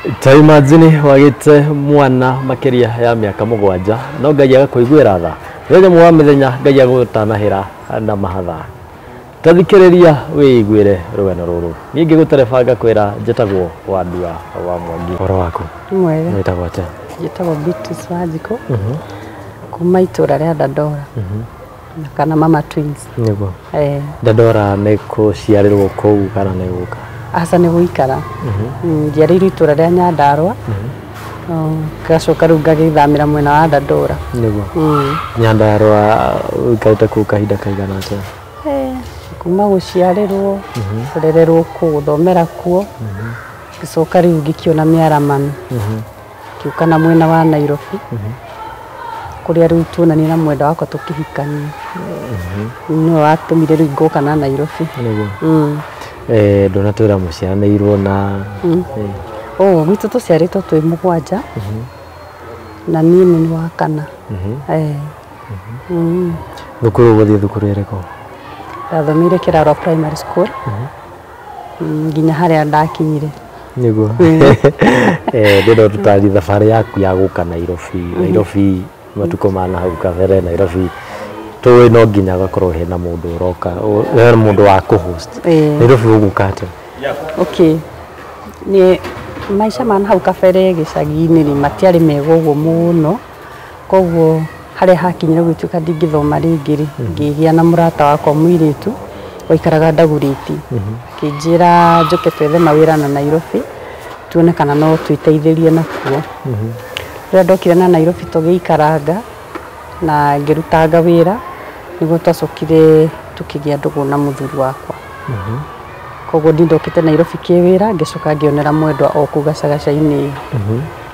Ta imagine wagĩte mwana makĩria ya mĩaka 7 no Ngai agakũiguĩra tha. Mũthenya ũmwe wa mĩthenya Ngai agũtanahĩra na mahatha. Tathikĩrĩria wĩiguĩre rũgano rũrũ. Niĩ ngĩgũtereba ngakwĩra njĩtagwo Wandua wa Mwangi. Ũhoro waku? Mwega. Wĩtagwo atĩa? Njĩtagwo Beatrice Wanjikũ kuma itũra rĩa Dandora na kana Mama Twins. Nĩguo. Eh, Dandora nĩ kũciarĩrwo kũu kana nĩ gũka? Aca nĩ gũikara. Njiarĩirwo itũra rĩa Nyandarũa. Ngacoka rĩu ngagĩthamĩra mwena wa Dandora. Nĩguo. Nyandarũa ũikarĩte kũu kahinda kaigana atĩa? Eh, kuma gũciarĩrwo, kũrererwo kuo, gũthomera kuo, ngĩcoka rĩu ngĩkĩona mĩaramano, ngĩũka na mwena wa Nairobi, kũrĩa rĩu tuonanire na mwendwa wakwa tũkĩhikania. Nĩwe watũmire rĩu ngoka na Nairobi. Nĩguo. Eh, ndũnatwĩra mũciaranĩirwo na Oh, gwitũ tũciarĩtwo twĩ 7 na niĩ nĩ wa kana. Eh. Thukuru ũgũthiĩ thukuru ĩrĩkũ? Ndathomeire Kĩrarwa Primary School nginya harĩa ndakinyire. Nĩguo. Eh, ndĩrenda ũtũtarĩrie thabarĩ yaku ya gũka Nairobi. Nairobi matukũ ma na hau kabere Nairobi tũĩ no nginya gakorwo hena mũndũ ũroka, hena mũndũ wa kũ-host. Nairobi ũgũka atĩa? Okay. Nĩ maica ma na hau kabere gĩcagi-inĩ rĩ matiarĩ mega ũguo mũno, koguo harĩa hakinyire gũtuĩka ndingĩthoma rĩngĩ rĩ, ngĩgĩa na mũrata wakwa mũirĩtu waikaraga Ndagũrĩti, akĩnjĩra njũke twethe mawĩra na Nairobi tuone kana no twĩteithĩrie nakuo. Rĩrĩa ndokire na Nairobi tũgĩikaranga na ngĩrutanga wĩra, nĩguo twacokire tũkĩgĩa ndũgũ na mũthuri wakwa. Koguo niĩ ndokĩte Nairobi kĩwĩra, ngĩcoka ngĩonera mwendwa o kũu gacagaca-inĩ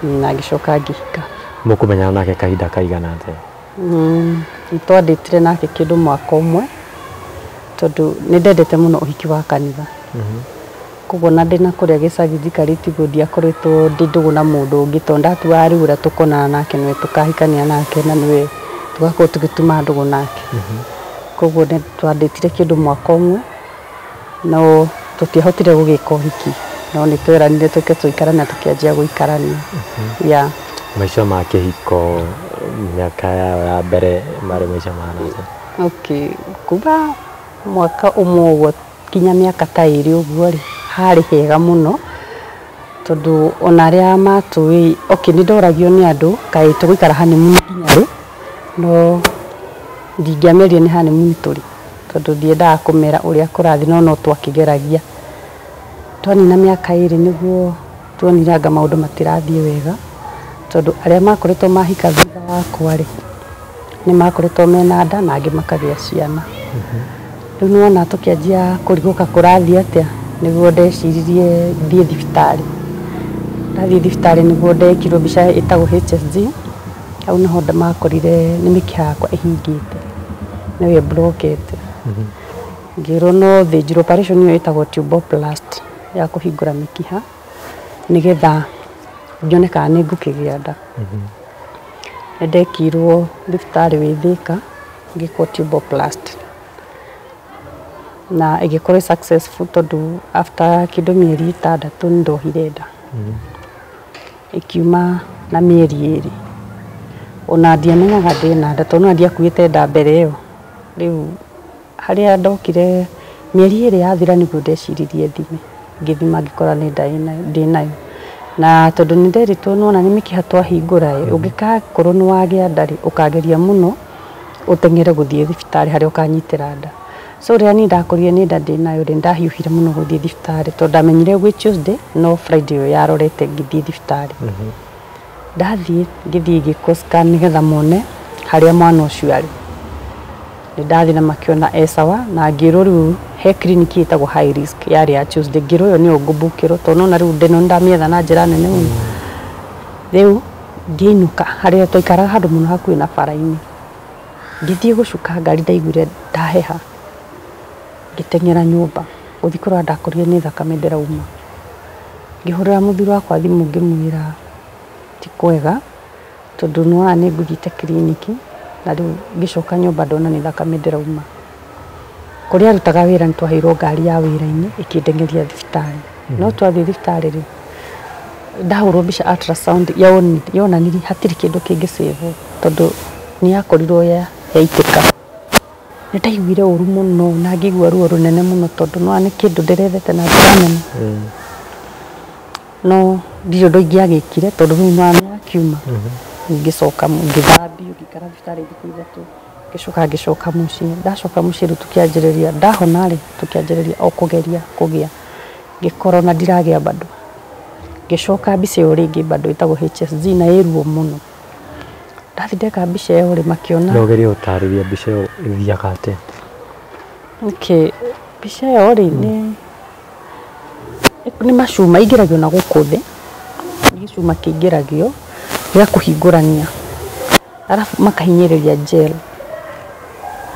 na ngĩcoka ngĩhika. Mũkũmenyana nake kahinda kaigana atĩa? Nĩ twandĩtire nake kĩndũ mwaka ũmwe, tondũ nĩ ndendete mũno ũhiki wa kanitha. Koguo na ndĩna kũrĩa gĩcagi njikarĩte ũguo ndiakoretwo ndĩ ndũgũ na mũndũ ũngĩ, tondũ ndatuaga rĩu ũrĩa tũkonana nake nĩwe tũkahikania nake na nĩwe tũgakorwo tũgĩtuma ndũgũ nake. Koguo nĩ twandĩtire kĩndũ mwaka ũmwe, no tũtiahotire gũgĩka ũhiki, no nĩ tweranire tũke tũikaranie na tũkĩanjia gũikarania. Yeah. Maica ma kĩhiko mĩaka yao ya mbere marĩ maica mahana atĩa? Okay, kuma mwaka ũmwe ũguo nginya mĩaka ta 2 ũguo rĩ, harĩ hega mũno, tondũ ona arĩa matũĩ, okay, nĩ ndoragio nĩ andũ kaĩ tũgũikara honeymoon nginya rĩ, no ndingĩamerire nĩ honeymoon tũrĩ, tondũ ndiendaga kũmera ũrĩa kũrathiĩ, no no twakĩgeragia. Twanina mĩaka 2 nĩguo tuonire anga maũndũ matirathiĩ wega, tondũ arĩa makoretwo mahika thutha wakwa rĩ, nĩ makoretwo mena nda na angĩ makagĩa ciana. Rĩu nĩwona tũkĩanjia kũrigũka kũrathiĩ atĩa, nĩguo ndeciririe thiĩ thibitarĩ. Ndathiĩ thibitarĩ nĩguo ndekirwo mbica ĩtagwo HSG, hau nĩho makorire nĩ mĩkiha yakwa ĩhingĩte, nĩyo ĩmburokete. Ngĩrwo no thĩnjirwo operation ĩyo ĩtagwo tuboplasty ya kũhingũra mĩkiha nĩgetha nyone kana nĩ ngũkĩgĩa nda. Nĩ ndekirwo thibitarĩ wĩ Thĩka, ngĩkwo tuboplasty na ĩgĩkorwo ĩ successful, tondũ after kĩndũ mĩeri 6 nĩ ndohire nda. Ĩkiuma na mĩeri 2. Ona ndiamenyaga ndĩna nda, tondũ no ndiakuĩte nda mbere ĩyo. Rĩu harĩa ndokire mĩeri 2 yathira nĩguo ndeciririe thime, ngĩthima ngĩkora nĩ nda ndĩnayo. Na tondũ nĩ nderĩtwo nĩwona nĩ mĩkiha twahingũra ĩ, ũngĩgakorwo nĩ wagĩa nda rĩ, ũkageria mũno ũteng'ere gũthiĩ thibitarĩ harĩa ũkanyitĩra nda. So rĩrĩa niĩ ndakorire nĩ nda ndĩnayo rĩ, ndahiũhire mũno gũthiĩ thibitarĩ, tondũ ndamenyire gwĩ Tuesday no Friday ĩyo yarorete ngĩthiĩ thibitarĩ. Ndathiĩ ngĩthiĩ ngĩkwo scan nĩgetha mone harĩa mwana ũcio arĩ. Nĩ ndathiĩ na makĩona e sawa, na ngĩrwo rĩu he clinic ĩtagwo high risk yarĩ ya Tuesday, ngĩrwo ĩyo nĩyo ngũbukĩrwo, tondũ nĩwona rĩu ndĩno nĩndamĩetha na njĩra nene mũno. Rĩu ngĩinũka harĩa twaikaraga handũ mũno hakuhĩ na bara-inĩ, ngĩthiĩ gũcuka ngari ndaiguire ndaheha, ngĩteng'era nyũmba gũthiĩ kũrora ndakorire nĩ thakame ndĩrauma. Ngĩhũrĩra mũthuri wakwa thimũ ngĩmwĩra ti kwega, tondũ nĩwona nĩ ngũthiĩte kiriniki na rĩu ngĩcoka nyũmba ndona nĩ thakame ndĩrauma. Kũrĩa arutaga wĩra nĩ twaheirwo ngari ya wĩra-inĩ ĩkĩndeng'eria thibitarĩ. No twathiĩ thibitarĩ rĩ, Ndahũrwo mbica ultrasound yonanirie hatirĩ kĩndũ kĩngĩcĩvwo tondũ nĩ yakorirwo yaitĩka. Nĩ ndaiguire ũru mũno na ngĩigua ruo rũnene mũno tondũ nĩwona nĩ kĩndũ ndĩrethete na njĩra nene. No ndirĩ ũndũ ingĩagĩkire tondũ rĩu nĩwona nĩyakiuma. Ngĩcoka ngĩthambio, ngĩikara thibitarĩ thikũ 3, ngĩcoka ngĩcoka mũciĩ. Ndacoka mũciĩ rĩu tũkĩanjĩrĩria, ndahona rĩ, tũkĩanjĩrĩria o kũgeria kũgĩa, ngĩkorwo na ndiragĩa bado. Ngĩcoka mbica ĩyo rĩngĩ bado ĩtagwo HSG na ĩ ruo mũno. Ndathiĩ ndeka mbica ĩyo rĩ, makĩona. No ũgerie gũtarĩria mbica ĩyo ĩthiaga atĩa? Okay, mbica ĩyo rĩ, nĩ macuma ingĩragio na gũkũ thĩ, nĩ gĩcuma kĩingĩragio gĩa kũhingũrania, arabu makahinyĩrĩria gel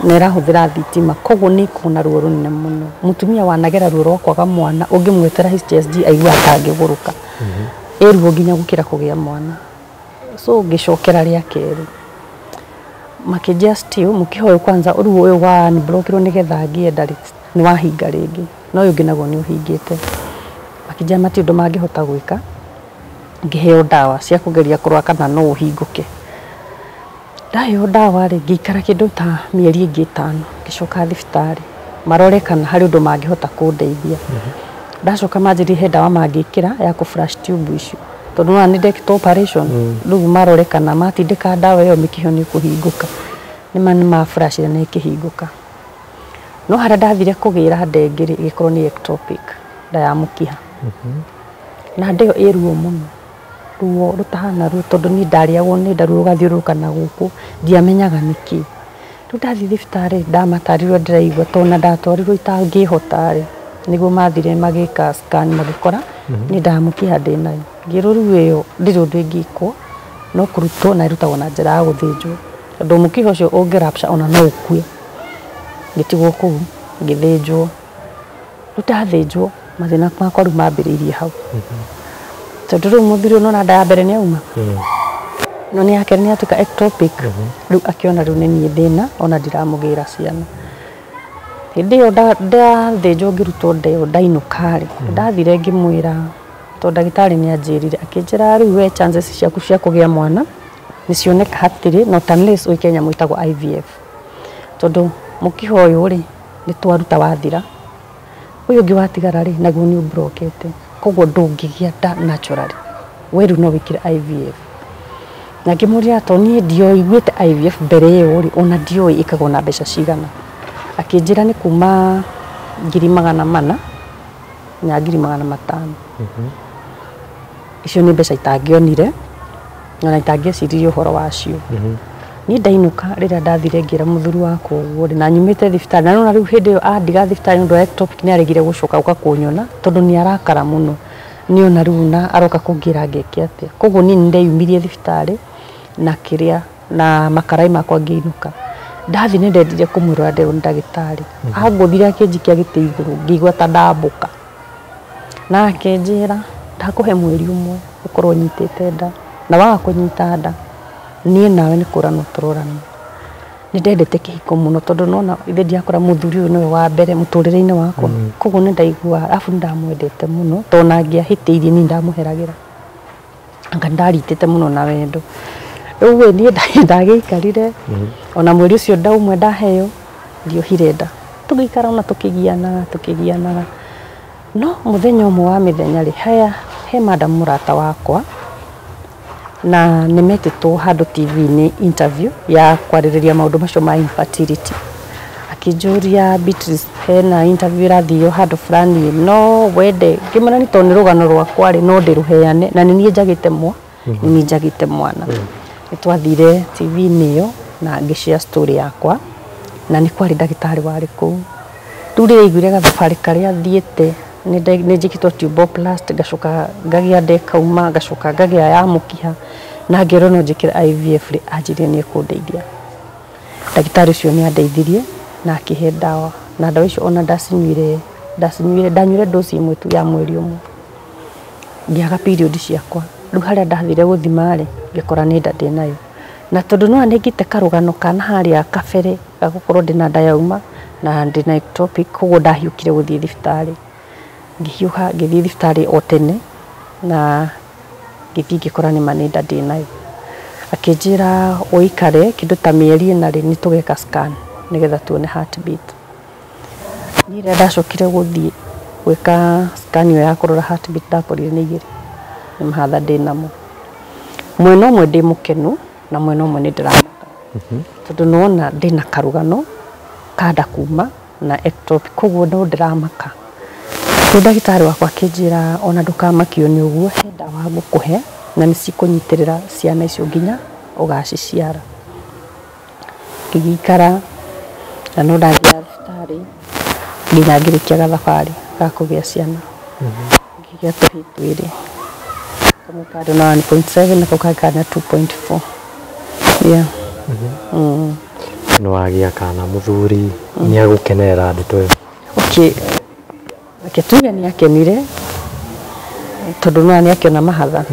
na ĩrahũthĩra thitima, koguo nĩ ĩkoragwo na ruo rũnene mũno. Mũtumia wanagera ruo rwa kwaga mwana ũngĩmwĩtĩra HSG aiguaga ta angĩgũrũka. Ĩ ruo nginya gũkĩra kũgĩa mwana. So ngĩcokera rĩa kerĩ, makĩnjĩra still mũkiha ũyũ kwanza rĩu ũyũ wa unblockirwo nĩgetha ngĩe nda rĩ, nĩ wahinga rĩngĩ, no ũyũ ũngĩ naguo nĩ ũhingĩte. Makĩnjĩra matirĩ ũndũ mangĩhota gwĩka, ngĩheo ndawa cia kũgeria kũrora kana no ũhingũke. Ndaheo ndawa rĩ, ngĩikara kĩndũ ta mĩeri ĩngĩ 5, ngĩcoka thibitarĩ marore kana harĩ ũndũ mangĩhota kũndeithia. Ndacoka manjĩrire he ndawa mangĩkĩra ya kũ flush tube icio, tondũ nĩwona nĩ ndekĩtwo operation, rĩu marore kana matindĩka ndawa ĩyo mĩkiha nĩ ĩkũhingũka. Nĩma nĩ ma flush na ĩkĩhingũka. No harĩa ndathire kũgĩra nda ĩngĩ rĩ, ĩgĩkorwo nĩ ectopic, nda ya mũkiha. Na nda ĩyo ĩ ruo mũno, ruo rũtahana ruo tondũ niĩ ndarĩagwo nĩ nda, ruo rũgathiũrũrũka na gũkũ, ndiamenyaga nĩkĩ. Rĩu ndathiĩ thibitarĩ ndamatarirwo ndĩraigua tondũ ona ndatwarirwo itangĩhota rĩ, nĩguo mathire magĩka scan magĩkora nĩ nda ya mũkiha ndĩnayo. Ngĩrwo rĩu ĩyo ndĩrĩ ũndũ ĩngĩkwo, no kũrutwo na ĩrutagwo na njĩra ya gũthĩnjwo, tondũ mũkiha ũcio ũngĩ rupture ona no ũkue. Ngĩtigwo kũu ngĩthĩnjwo. Rĩu ndathĩnjwo mathĩna makwa rĩu mambĩrĩirie hau. Tondũ rĩu mũthuri ũyũ nĩwona nda ya mbere nĩ yauma, no nĩ ya kerĩ nĩ yatuĩka ectopic, rĩu akĩona rĩu nĩ niĩ thĩna ona ndiramũgĩra ciana. Hĩndĩ ĩyo ndathĩnjwo ngĩrutwo nda ĩyo ndainũka rĩ, ndathire ngĩmwĩra tondũ ndagĩtarĩ nĩ anjĩrire, akĩnjĩra rĩu we chances ciaku cia kũgĩa mwana nĩ cioneka hatirĩ, not unless wĩke nyamũ ĩtagwo IVF. Tondũ mũkiha ũyũ rĩ, nĩ twaruta wathira, ũyũ ũngĩ watigara rĩ, naguo nĩ ũmburokete, koguo ndũngĩgĩa nda naturally, we rĩu no wĩkĩre IVF. Na ngĩmũria to niĩ ndioiguĩte IVF mbere ĩyo rĩ, ona ndioĩ ĩkagwo na mbeca cigana. Akĩnjĩra nĩ kuma 400,000 na 500,000. Icio nĩ mbeca itangĩonire na itangĩeciririe ũhoro wacio. Niĩ ndainũka rĩrĩa ndathire ngĩra mũthuri wakwa ũguo rĩ, na nyumĩte thibitarĩ, na nĩwona rĩu hĩndĩ ĩyo andiga thibitarĩ nĩ ũndũ wa ectopic nĩ aregire gũcoka gũka kũnyona tondũ nĩ arakara mũno. Nĩona rĩu na aroka kũngĩra ngeke atĩa. Koguo niĩ nĩ ndeyumirie thibitarĩ na kĩrĩa na makarai makwa ngĩinũka. Ndathiĩ nĩ ndendire kũmwĩra nderwo nĩ ndagĩtarĩ. Angũthire akĩnjikia gĩtĩ igũrũ ngĩigua ta ndambũka. Na akĩnjĩra ndakũhe mweri ũmwe ũkorwo ũnyitĩte nda, na waga kũnyita nda niĩ nawe nĩ kũranwo tũrorana. Nĩ ndendete kĩhiko mũno tondũ nĩwona ithe ndiakora mũthuri ũyũ nĩwe wa mbere mũtũrĩre-inĩ wakwa. Koguo nĩ ndaiguaga arabu nĩ ndamwendete mũno tondũ ona angĩahĩtĩirie niĩ ndamũheragĩra. Anga nĩ ndaritĩte mũno na wendo. Rĩu ĩ niĩ ndagĩikarire ona mweri ũcio nda ũmwe ndaheo ndiohire nda. Tũgĩikara ona tũkĩgianaga tũkĩgianaga. No mũthenya ũmwe wa mĩthenya rĩ, haya he madam mũrata wakwa na nĩ metĩtwo handũ TV-inĩ interview ya kwarĩrĩria maũndũ macio ma infertility. Akĩnjũria Beatrice, hena interview ĩrathio handũ fulani no wende? Ngĩmwĩra nĩ tondũ nĩ rũgano rwakwa rĩ, no ndĩrũheane na nĩ niĩ njagĩte mwa nĩ niĩ njagĩte mwana. Nĩ twathire TV-inĩ ĩyo na ngĩ-share story yakwa na nĩ kwarĩ ndagĩtarĩ warĩ kũu. Rĩu rĩrĩa aiguire gathabarĩ karĩa thiĩte, nĩ njĩkĩtwo tuboplasty, ngacoka ngagĩa nda ĩkauma, ngacoka ngagĩa ya mũkiha na ngerwo no njĩkĩre IVF rĩ, anjĩrire nĩ ekũndeithia. Ndagĩtarĩ ũcio nĩ andeithirie na akĩhe ndawa, na ndawa icio ona ndacinyuire, ndanyuire dose ĩmwe tu ya mweri ũmwe, ngĩaga period ciakwa. Rĩu harĩa ndathire gũthima rĩ, ngĩkora nĩ nda ndĩnayo. Na tondũ nĩwona nĩ ngĩte karũgano ka na harĩa kabere ga gũkorwo ndĩna nda yauma na ndĩna ectopic, koguo ndahiũkire gũthiĩ thibitarĩ. Ngĩhiũha ngĩthiĩ thibitarĩ o tene na Ngĩthiĩ ngĩkora nĩma nĩ nda ndĩnayo. Akĩnjĩra ũikare kĩndũ ta mĩeri 4 rĩ, nĩ tũgeka scan nĩgetha tuone heartbeat. Niĩ rĩrĩa ndacokire gũthiĩ gwĩka scan ĩyo ya kũrora heartbeat, ndakorire nĩ 2, nĩ mahatha ndĩnamo. Mwena ũmwe ndĩ mũkenu na mwena ũmwe nĩ ndĩramaka, tondũ nĩwona ndĩna karũgano ka nda kuma na ectopic, koguo no ndĩramaka. Rĩu ndagĩtarĩ wakwa akĩnjĩra ona ndũkamakio nĩ ũguo, he ndawa ngũkũhe na nĩ cikũnyitĩrĩra ciana icio nginya ũgaciciara. Ngĩgĩikara na no ndathiaga thibitarĩ nginya ngĩrĩkia gathabarĩ ga kũgĩa ciana. Ngĩgĩa tũhĩĩ twĩrĩ, kamwe karĩ na 1.7 na kau kangĩ karĩ na 2.4. Yeah. Nĩ wagĩa kana, mũthuri nĩ agũkenerera ndeto ĩyo? Okay, reke tuge nĩ akenire, tondũ no nĩ akĩona mahatha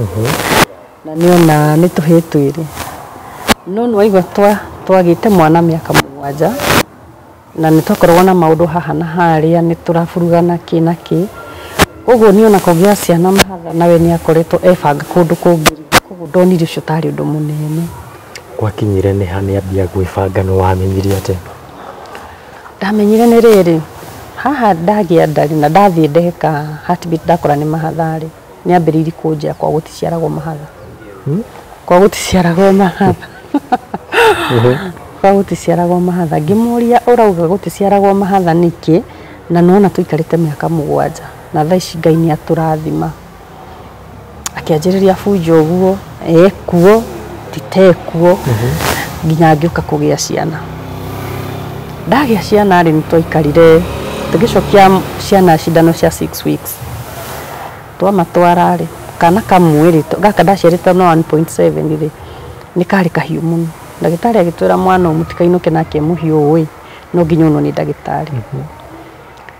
na nĩona nĩ tũhĩĩ twĩrĩ, no nĩwaigua twagĩte mwana mĩaka 7 na nĩ twakoragwo na maũndũ haha na harĩa, nĩ tũraburugana kĩ na kĩ, koguo niĩ ona kũgĩa ciana mahatha nawe nĩ akoretwo ebanga kũndũ kũngĩ, koguo ndonire ũcio tarĩ ũndũ mũnene. Gwakinyire nĩ ha nĩ ambia gwĩbanga, nĩ wamenyire atĩa? Ndamenyire nĩ rĩrĩ, haha ndagĩa nda rĩ, na ndathiĩ ndeka heartbeat ndakora nĩ mahatha rĩ, nĩ ambĩrĩirie kũnjĩra kwa gũticiaragwo mahatha. Kwa gũticiaragwo mahatha. Kwa gũticiaragwo mahatha. Ngĩmũria ũrauga gũticiaragwo mahatha nĩkĩ, na nĩwona tũikarĩte mĩaka 7 na thaa ici Ngai nĩ atũrathima. Akĩanjĩrĩria bunjo ũguo, ekuo titekuo, nginya ngĩũka kũgĩa ciana. Ndagĩa ciana rĩ, nĩ twaikarire tũgĩcokia ciana cindano cia 6 weeks. Twamatwara rĩ, kana kamwe rĩ, gaka ndaciarĩte na 1.7 rĩ, nĩ karĩ kahiũ mũno. Ndagĩtarĩ agĩtwĩra mwana ũyũ mũtikainũke nake mũhiũ ũũ ĩ, no nginya onwo nĩ ndagĩtarĩ.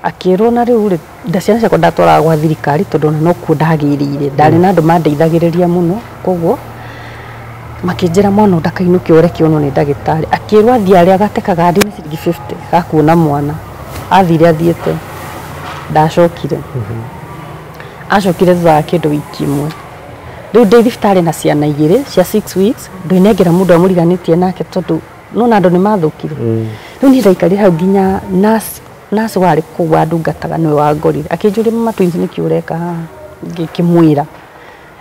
Akĩrwo na rĩu rĩ, ciana ciakwa ndatwaraga gwa thirikari tondũ ona nokuo ndagĩrĩire. Ndarĩ na andũ mandeithagĩrĩria mũno, koguo makĩnjĩra mwana ũyũ ndakainũke ũreke onwo nĩ ndagĩtarĩ. Akĩrwo athiĩ arĩa agate kagandi nĩ ciringi 50 ga kuona mwana. Athire athiĩte, ndacokire. Acokire thutha wa kĩndũ wiki ĩmwe. Rĩu ndĩ thibitarĩ na ciana 2 cia 6 weeks, ndwĩnengera mũndũ amũriganĩtie nake tondũ nona andũ nĩ mathũkire. Rĩu niĩ ndaikarire hau nginya nurse warĩ kũu wandungataga nĩwe wangorire. Akĩnjũria mama twins nĩkĩ ũreka haha? Ngĩkĩmwĩra.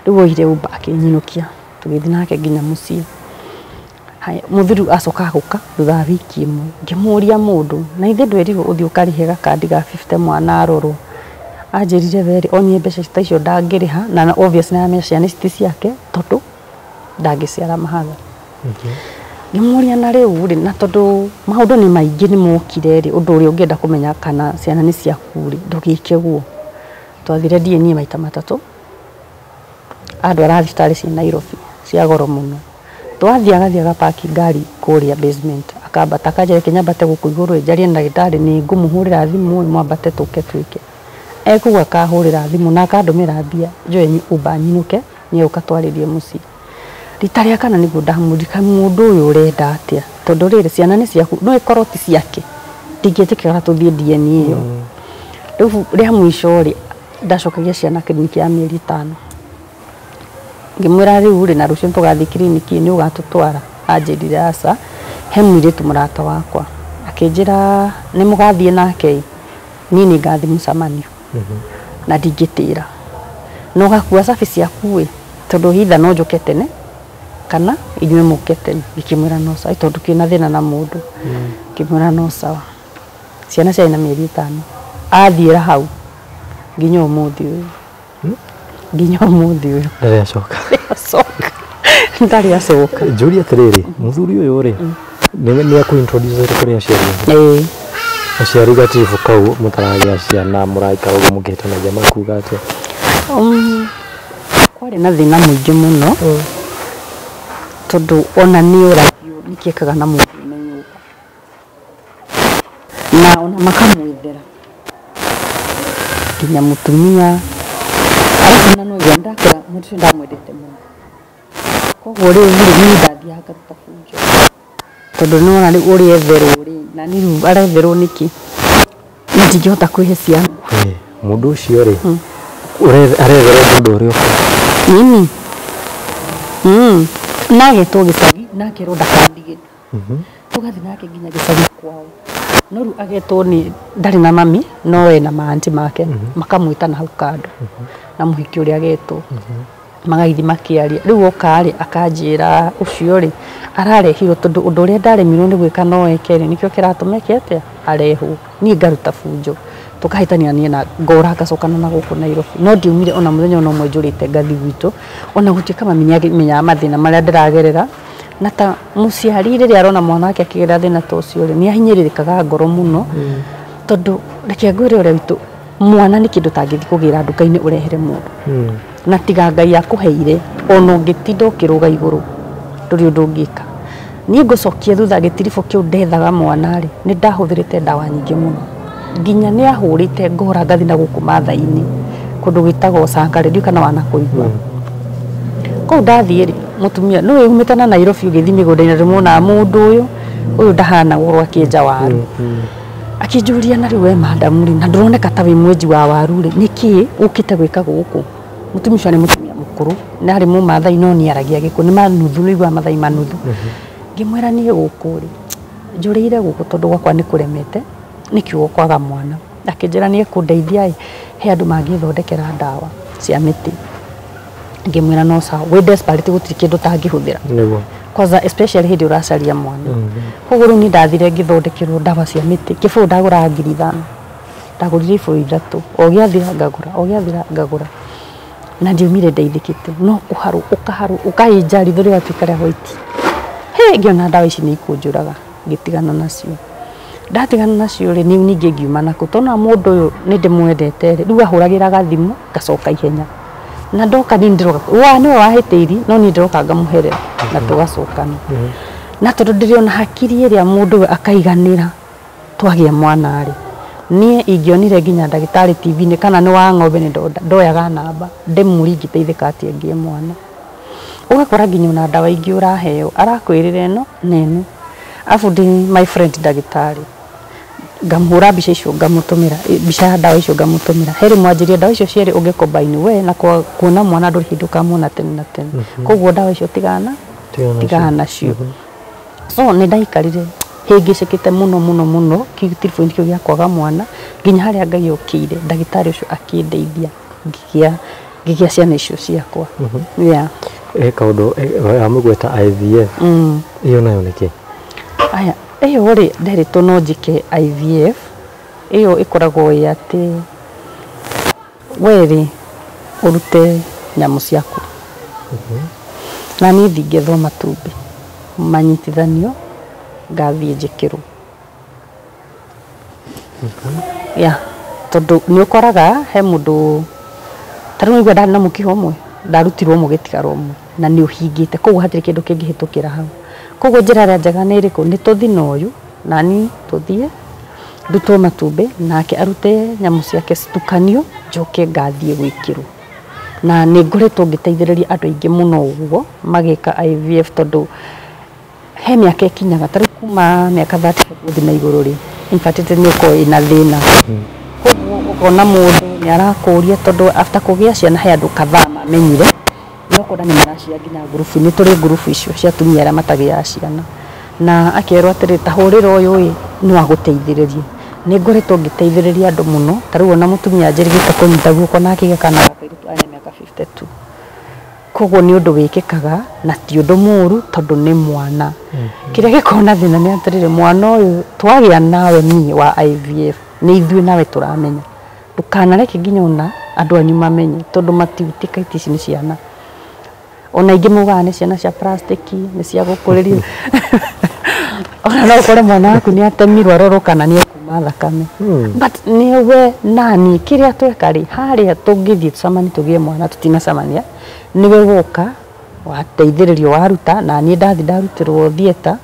Rĩu oire Uber akĩnyinũkia, tũgĩthiĩ nake nginya mũciĩ. Haya, mũthuri acoka gũka thutha wa wiki ĩmwe. Ngĩmũria mũndũ, na ithe ndwerirwo ũthiĩ ũkarĩhe gakandi ga 50 mwana arorwo. Anjĩrire werĩ onie mbeca ta icio ndangĩrĩha, na obviously nĩaramenya ciana ici ti ciake tondũ ndangĩciara mahatha. Ngĩmũria na rĩu rĩ, na tondũ maũndũ nĩ maingĩ nĩ mokire rĩ, ũndũ ũrĩa ũngĩenda kũmenya kana ciana nĩ ciaku rĩ, ndũgĩke ũguo. Twathire DNA maita 3, andwara thibitarĩ cia Nairobi cia goro mũno. Twathiĩ agathiĩ agapaki ngari kũrĩa basement, akambata akanjĩra reke nyambate gũkũ igũrũ njarie na ndagĩtarĩ nĩ ngũmũhũrĩra thimũ mwambate tũke twĩke. Ekũu akahũrĩra thimũ na akandũmĩra mbia njoe Uber nyinũke nĩ egũka twarĩrie mũciĩ. Rita rĩa kana nĩguo ndamũririkana mũndũ ũyũ ũrenda atĩa, tondũ rĩrĩ ciana nĩ ciaku no ĩkorwo ti ciake, ndingĩtĩkĩra tũthiĩ DNA ĩyo. Rĩu rĩa mũico rĩ, ndacokagia ciana kiriniki ya mĩeri 5. Ngĩmwĩra rĩu rĩ, na rũciũ tũgathiĩ kiriniki nĩ ũgatũtwara? Anjĩrire aca, he mũirĩtu mũrata wakwa. Akĩnjĩra nĩ mũgathiĩ nake ĩ, niĩ nĩ ngathiĩ mũcemanio na ndingĩtĩra, na ũgakua cabi ciaku ĩ, tondũ either no njũke tene kana inyuĩ mũke tene. Ngĩkĩmwĩra no sawa, tondũ kĩna thĩna na mũndũ. Ngĩmwĩra no sawa. Ciana ciarĩ na mĩeri 5. Athiĩra hau nginya ũmũthĩ ũyũ. Nginya ũmũthĩ ũyũ. Ndarĩ acoka. Acoka. Ndarĩ acoka. Njũrie atĩrĩrĩ, mũthuri ũyũ rĩ, nĩ akũ introduce kũrĩ aciari? Ĩĩ. Aciari gatibu kau mũtaragĩa ciana mũraikara ũguo mũkĩhĩtanagia makuga atĩa? Kwarĩ na thĩna mũingĩ mũno, tondũ ona nĩ ũragio nĩkĩekaga na mũndũ me nyũmba, na ona makamwethera nginya mũtumia. Arabu na no ndakora mũndũ ũcio ndamwendete mũno, koguo rĩu rĩ, niĩ ndathiaga ngaruta bunjo, tondũ nĩwona rĩu ũrĩa etherwo rĩ, na niĩ rĩu aretherwo nĩkĩ, niĩ ndingĩhota kwĩhe ciana. Mũndũ ũcio rĩ, aretherwo mũndũ ũrĩa ũkũ Mimi Na agetwo gĩcagi na akerwo ndakandige. Tũgathiĩ nake nginya gĩcagi kwao, no rĩu agetwo nĩ ndarĩ na mami, no ena maanti make, makamwĩta na hau kando na mũhiki ũrĩa agetwo, magagĩthiĩ makĩaria. Rĩu oka rĩ, akanjĩra ũcio rĩ ararehirwo tondũ ũndũ ũrĩa ndaremirwo nĩ gwĩka no eke rĩ, nĩkĩo kĩratũma eke atĩa, arehwo. Niĩ ngaruta bunjo, tũkahĩtania niĩ na ngora, ngacokana na gũkũ Nairobi, no ndiumire ona mũthenya ona ũmwe njũrĩte ngathi gwitũ, ona gũtuĩka mami nĩamenyaga mathĩna marĩa ndĩragerera. Na ta mũciari rĩrĩa arona mwana wake akĩgerera thĩna ta ũcio rĩ, nĩ ahinyĩrĩrĩkaga ngoro mũno, tondũ reke ngwĩre ũrĩa witũ, mwana nĩ kĩndũ tangĩthiĩ kũgĩra nduka-inĩ ũrehere mũndũ. Na tiga Ngai akũheire, ona ũngĩtinda ũkĩrũga igũrũ ndũrĩ ũndũ ũngĩka. Niĩ ngũcokia thutha gĩtiribũ kĩu ndethaga mwana rĩ, nĩ ndahũthĩrĩte ndawa nyingĩ mũno, nginya nĩ ahũrĩte ngora ngathi na gũkũ Mathai-inĩ kũndũ gwĩtagwo Sankare, ndiũĩ kana wanakũigua. Kũu ndathiĩ rĩ, mũtumia nĩ wĩumĩte na Nairobi ũgĩthiĩ mĩgũnda-inĩ, ndĩmuonaga mũndũ ũyũ ũyũ ndahana gũkorwo akĩenja waru. Akĩnjũria, na rĩu we madam rĩ, na ndũroneka ta wĩ mwenji wa waru rĩ, nĩkĩ ũkĩte gwĩka gũkũ? Mũtumia ũcio nĩ mũtumia mũkũrũ, nĩ arĩ mũmathai no nĩ aragia gĩkũyũ, nĩ manuthu, nĩ ũiguaga Mathai manuthu. Ngĩmwĩra niĩ gũkũ rĩ, njũrĩire gũkũ tondũ gwakwa nĩ kũremete, nĩkĩo kwaga mwana. Akĩnjĩra nĩ ekũndeithia ĩ, he andũ mangĩthondekera ndawa cia mĩtĩ. Ngĩmwĩra no sawa, wĩ desperate gũtirĩ kĩndũ ũtangĩhũthĩra. Nĩguo. Kwanza especially hĩndĩ ũracaria mwana. Koguo rĩu niĩ ndathire ngĩthondekerwo ndawa cia mĩtĩ, kĩbũyũ ndagũraga 5,000, ndagũrire ibũyũ ithatũ, o gĩathira ngagũra, o gĩathira ngagũra, na ndiumire ndeithĩkĩte, no kũharwo ũkaharwo ũkaĩnja ritho rĩgatuĩka rĩa white. He ngĩona ndawa ici nĩ ikũnjũraga, ngĩtigana nacio. Ndatigana nacio rĩ, niĩ ningĩ ngiuma nakuo, tondũ mũndũ ũyũ nĩ ndĩmwendete rĩ, rĩu ahũragĩra gathimũ ngacoka ihenya, na ndoka niĩ ndĩroka wa nĩwe wahĩtĩirie, no niĩ ndĩroka ngamũherera na tũgacokana. Na tondũ ndĩrĩ ona hakiri ĩrĩa mũndũ ũyũ akaiganĩra twagĩa mwana rĩ, niĩ ingĩonire nginya ndagĩtarĩ TV-inĩ kana nĩ wa ng'ombe, nĩ ndoyaga namba ndĩmũrie ingĩteithĩka atĩa ngĩe mwana. Ũgakora nginya ona ndawa ingĩ ũraheo arakwĩrĩra ĩno na ĩno, arabu ndĩ my friend ndagĩtarĩ, ngamũhũra mbica icio ngamũtũmĩra, mbica ya ndawa icio ngamũtũmĩra. He rĩmwe anjĩrire ndawa icio cierĩ ũngĩ combine we na kuona mwana ndũrĩ hĩndĩ ũkamuona tene na tene, koguo ndawa icio tigana tigana nacio. So nĩ ndaikarire hĩngĩcĩkĩte mũno mũno mũno gĩtiribũ-inĩ kĩu gĩa kwaga mwana, nginya harĩa Ngai okĩire ndagĩtarĩ ũcio akĩndeithia ngĩgĩa ciana icio ciakwa. Yeah. He kaũndũ amũgweta IVF. Ĩyo nayo nĩ kĩ? Aya, ĩyo rĩ, nderĩtwo no njĩke IVF. Ĩyo ĩkoragwo ĩ atĩ we rĩ, ũrute nyamũ ciaku na niĩ thiĩ ngethwo matumbĩ manyitithanio, ngathiĩ njĩkĩrwo. Yeah, tondũ nĩ ũkoraga he mũndũ ta rĩu nĩguo ndarĩ na mũkiha ũmwe, ndarutirwo ũmwe ũgĩtigara ũmwe, na nĩ ũhingĩte, koguo hatirĩ kĩndũ kĩngĩhĩtũkĩra hau. Koguo njĩra ĩrĩa njega nĩ ĩrĩkũ? Nĩ tũthiĩ na ũyũ nani, tũthiĩ ndutwo matumbĩ nake arute nyamũ ciake citukanio, njoke ngathiĩ gwĩkĩrwo. Na nĩ ngoretwo ngĩteithĩrĩria andũ aingĩ mũno ũguo magĩka IVF, tondũ he mĩaka ĩkinyaga, ta rĩu kuma mĩaka 35 gũthiĩ na igũrũ rĩ, infertility nĩ ũkoragwo ĩna thĩna. Koguo ũkona mũndũ nĩ arakũria, tondũ after kũgĩa ciana he andũ kadhaa mamenyire, no ũkona nĩ maracia nginya ngurubu, nĩ tũrĩ ngurubu icio cia atumia arĩa matagĩaga ciana, na akerwo atĩrĩ, ta hũrĩra ũyũ ĩ, no agũteithĩrĩrie. Nĩ ngoretwo ngĩteithĩrĩria andũ mũno, ta rĩu ona mũtumia anjĩrĩgĩte kũnyita guoko na akĩgĩa kana ga kairĩtu ena mĩaka 52. Koguo nĩ ũndũ wĩkĩkaga na ti ũndũ mũru, tondũ nĩ mwana. Kĩrĩa gĩkoragwo na thĩna nĩ atĩrĩrĩ, mwana ũyũ twagĩa nawe niĩ wa IVF, nĩ ithuĩ nawe tũramenya, ndũkanareke nginya ona andũ anyu mamenye, tondũ matiũtĩka ici nĩ ciana. Ona ingĩ maugaga nĩ ciana cia plastiki, nĩ cia gũkũrĩrio. Ona no ũkore mwana waku nĩ atemirwo arorwo kana nĩ ekuma thakame. But nĩwe nani kĩrĩa tweka rĩ, harĩa tũngĩthiĩ tũcemanie tũgĩe mwana tũtinacemania, nĩwe woka wateithĩrĩrio waruta, na niĩ ndathiĩ ndarutĩrwo theatre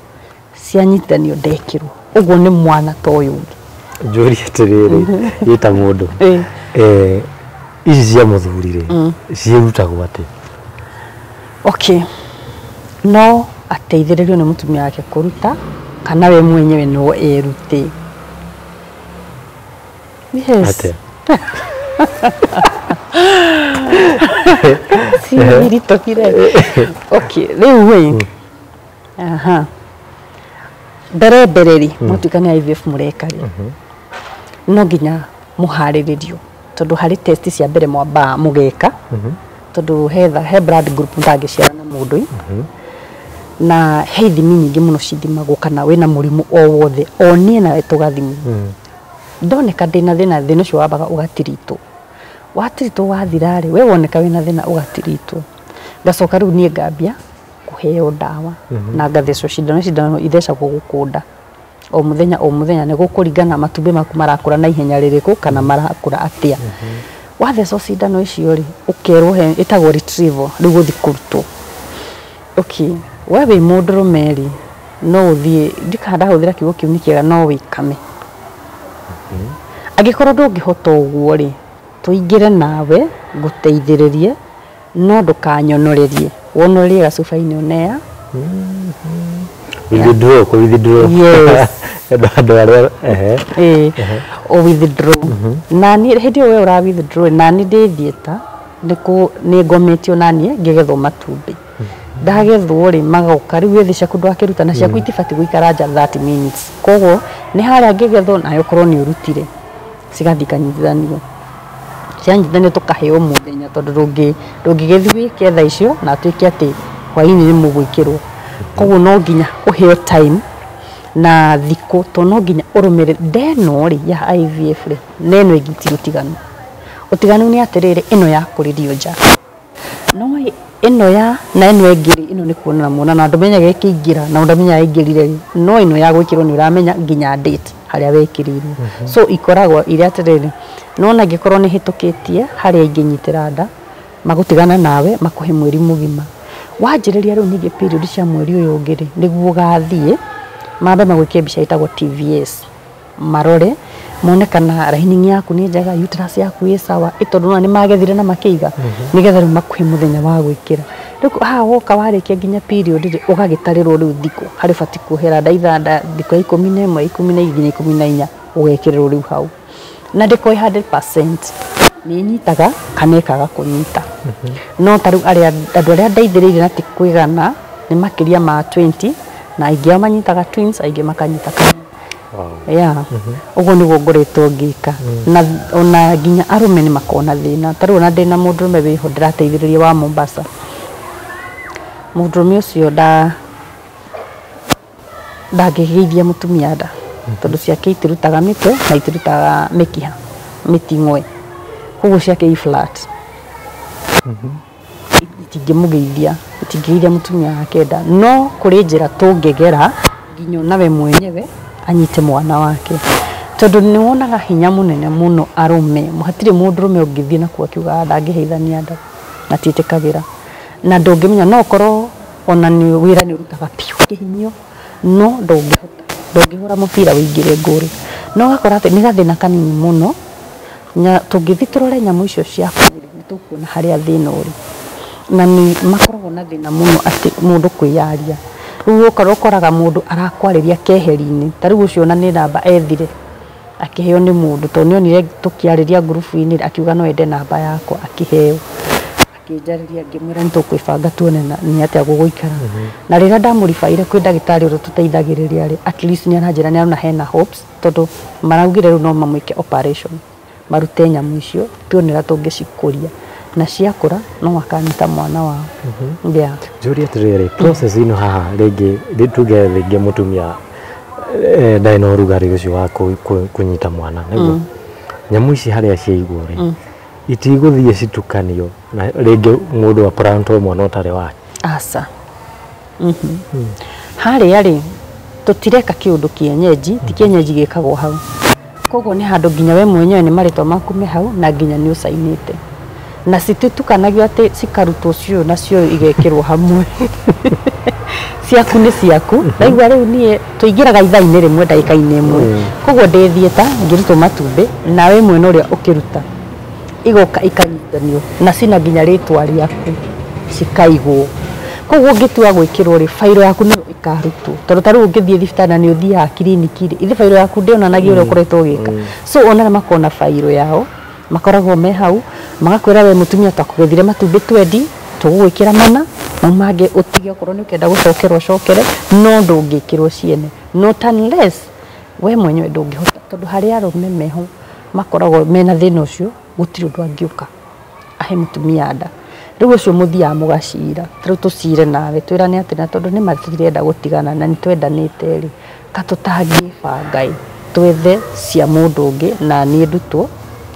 cianyitithanio ndekĩrwo. Ũguo nĩ mwana ta ũyũ ũngĩ. Njũrie atĩrĩrĩ, ĩ ta mũndũ, ici cia mũthuri rĩ, ciĩrutagwo atĩa? Okay, no ateithĩrĩrio nĩ mũtumia wake kũruta, kana we mwenyewe no erute. Yes. Atĩa? Ciritũhire. Okay, rĩu ĩ, aha, mbere mbere rĩ, mwatuĩka nĩ IVF mũreka rĩ, no nginya mũharĩrĩrio, tondũ harĩ test cia mbere mwambaga mũgeka, tondũ he blood group mũtangĩciara na mũndũ ĩ, na he ithimi nyingĩ mũno cithimagwo kana wĩna mũrimũ o wothe, o niĩ nawe tũgathimwo. Ndoneka ndĩna thĩna, thĩna ũcio wambaga ũgatiritwo. Watiritwo wathira rĩ, we woneka wĩna thĩna ũgatiritwo, ngacoka rĩu niĩ ngambia kũheo ndawa na ngathecwo cindano. Cindano ithecagwo gũkũnda o mũthenya o mũthenya, nĩ gũkũringana matumbĩ maku marakũra na ihenya rĩrĩkũ kana marakũra atĩa. Wathecwo cindano icio rĩ, ũkerwo he ĩtagwo retrieval, rĩu gũthiĩ kũrutwo. Okay, we wĩ mũndũrũme rĩ, no ũthiĩ, ndikana ndahũthĩra kiugo kĩu nĩ kĩega, no wĩkame. Angĩkorwo ndũngĩhota ũguo rĩ, tũingĩre nawe ngũteithĩrĩrie, no ndũkanyonorerie, wonorerie gacuba-inĩ ũnea. Withdraw, kũ withdraw. Yes. Andũ arĩa ehe. Ĩĩ, o withdraw. Na niĩ hĩndĩ ĩyo we ũra withdraw, na niĩ ndĩ theatre nĩ ngometio, na niĩ ngĩgethwo matumbĩ. Ndagethwo rĩ, magoka rĩu wĩthĩ ciaku ndwakĩruta na ciaku itibatiĩ gũikara nja 30 minutes, koguo nĩ harĩa ngĩgethwo nawe ũkorwo nĩ ũrutire, cigathiĩ ikanyitithanio. Cianyitithanio tũkaheo mũthenya, tondũ ndũngĩgĩthiĩ wĩke thaa icio na atuĩke atĩ hwaĩ-inĩ nĩ mũgwĩkĩrwo. Koguo no nginya ũheo time na thikũ, tondũ no nginya ũrũmĩrĩre ndeno rĩ ya IVF rĩ, na ĩno ĩngĩ ti ũtiganu. Ũtiganu nĩ atĩrĩrĩ, ĩno yakũrĩrio nja, no ĩno ya na ĩno ĩngĩ rĩ, ĩno nĩ kuonana muonana, ndũmenyaga ĩkĩingĩra na ndũmenyaga ĩingĩrire rĩ, no ĩno ya gwĩkĩrwo nĩ ũramenya nginya date harĩa wekĩrĩirwo. So ikoragwo irĩ atĩrĩrĩ, no ona angĩkorwo nĩ hĩtũkĩtie harĩa ingĩnyitĩra nda, magũtigana nawe makũhe mweri mũgima. Wanjĩrĩria rĩu ningĩ period cia mweri ũyũ ũngĩ rĩ, nĩguo ũgathiĩ mambe magwĩke mbica ĩtagwo TVS, marore mone kana lining yaku nĩ njega, uterus yaku ĩ sawa, ĩ tondũ nĩwona nĩ magethire na makĩiga, nĩgetha rĩu makũhe mũthenya wa gwĩkĩra. Rĩu haha woka warĩkia nginya period rĩ, ũgagĩtarĩrwo rĩu thikũ harĩa ũbatiĩ kuohera nda, ithaa nda thikũ ya 11, 12 nginya 14, ũgekĩrĩrwo rĩu hau. Na ndĩkorwo ĩ 100% nĩ ĩnyitaga kana ĩkaga kũnyita, no ta rĩu arĩa andũ arĩa ndeithĩrĩirie na ti kwĩgana nĩ makĩria ma 20, na aingĩ ao manyitaga twins, aingĩ makanyita kamwe. Yeah, ũguo nĩguo ngoretwo ngĩka. Na ona nginya arũme nĩ makoragwo na thĩna. Ta rĩu ona ndĩna mũndũrũme wĩho ndĩrateithĩrĩria wa Mombasa. Mũndũrũme ũcio ndangĩgĩithia mũtumia nda, tondũ ciake itirutaga mĩtwe na itirutaga mĩkiha, mĩting'oe, koguo ciake i flat, itingĩmũgĩithia, itingĩgĩithia mũtumia wake nda. No kũrĩ njĩra tũngĩgera nginya onawe mwenyewe anyite mwana wake, tondũ nĩ wonaga hinya mũnene mũno arũme. Hatirĩ mũndũrũme ũngĩthiĩ nakuo akiuga ndangĩheithania nda, matiĩtĩkagĩra. Na ndũngĩmenya, no ũkorwo ona nĩ wĩra nĩ ũrutaga biũ kĩhinyio, no ndũngĩhota, ndũngĩhũra mũbira wĩingĩre ngũrũ. No ũgakora atĩ nĩ gathĩna kanini mũno na tũngĩthiĩ tũrore nyamũ icio ciaku rĩ, nĩ tũkuona harĩa thĩna ũrĩ. Na nĩ makoragwo na thĩna mũno atĩ mũndũ kwĩyaria. Rĩu ũkorwo ũkoraga mũndũ arakwarĩria keheri-inĩ. Ta rĩu ũcio ona nĩ namba ethire akĩheo nĩ mũndũ, tondũ nĩ onire tũkĩarĩria ngurubu-inĩ, akiuga no ende namba yakwa, akĩheo, akĩnjarĩria, ngĩmwĩra nĩ tũkwĩbanga tuone na nĩ atĩa gũgũikara. Na rĩrĩa ndamũribaire kwĩ ndagĩtarĩ ũrĩa tũteithagĩrĩria rĩ, at least nĩ aranjĩra nĩ arona hena hopes, tondũ maraugire rĩu no mamwĩke operation, marute nyamũ icio, tuone ũrĩa tũngĩcikũria, na ciakũra no akanyita mwana wao. Yeah. Njũrie atĩrĩrĩ, process ĩno haha rĩngĩ tuge rĩngĩ mũtumia ndarĩ na ũrugarĩ ũcio wa kũnyita mwana, nĩguo nyamũ ici harĩa ciaigwo rĩ, itigũthiĩ citukanio na rĩngĩ mũndũ aprantwo mwana ũtarĩ wake? Aca. Harĩa rĩ, tũtireka kĩũndũ kĩenyenji, ti kĩenyenji gĩkagwo hau. Koguo nĩ handũ nginya we mwenyewe nĩ marĩtwa maku me hau, na nginya nĩ ũcainĩte, na cititukanagio atĩ cikarutwo cio na cio igekĩrwo hamwe. Ciaku nĩ ciaku. Ndaigua rĩu niĩ tũingĩraga ithaa-inĩ rĩmwe, ndagĩka-inĩ ĩmwe. Koguo ndĩ theatre ngĩrutwo matumbĩ, nawe mwena ũrĩa ũkĩruta, igoka ikanyitithanio na cina nginya rĩtwa rĩaku cikaigwo. Koguo ũngĩtua gwĩkĩrwo rĩ, bairo yaku nĩyo ĩkarutwo, tondũ ta rĩu ũngĩthiĩ thibitarĩ na nĩ ũthiaga kiriniki rĩ, ithe bairo yaku ndĩonanagia ũrĩa ũkoretwo ũgĩka. So ona arĩa makoragwo na bairo yao makoragwo me hau. Magakwĩra we mũtumia twakũgethire matumbĩ twendi tũgũgwĩkĩra mana mau mangĩ ũtige okorwo nĩ ũkenda gũcokerwo ũcokere no ndũngĩkĩrwo ciene not unless we mwenyewe ndũngĩhota tondũ harĩ arũme meho makoragwo mena thĩna ũcio gũtirĩ ũndũ angĩũka ahe mũtumia nda. Rĩu ũcio mũthiaga mũgacira rĩu tũcire nawe twĩrane atĩ na tondũ nĩ matirenda gũtigana na nĩ twendanĩte rĩ ka tũtangĩbanga ĩ twethe cia mũndũ ũngĩ na niĩ ndutwo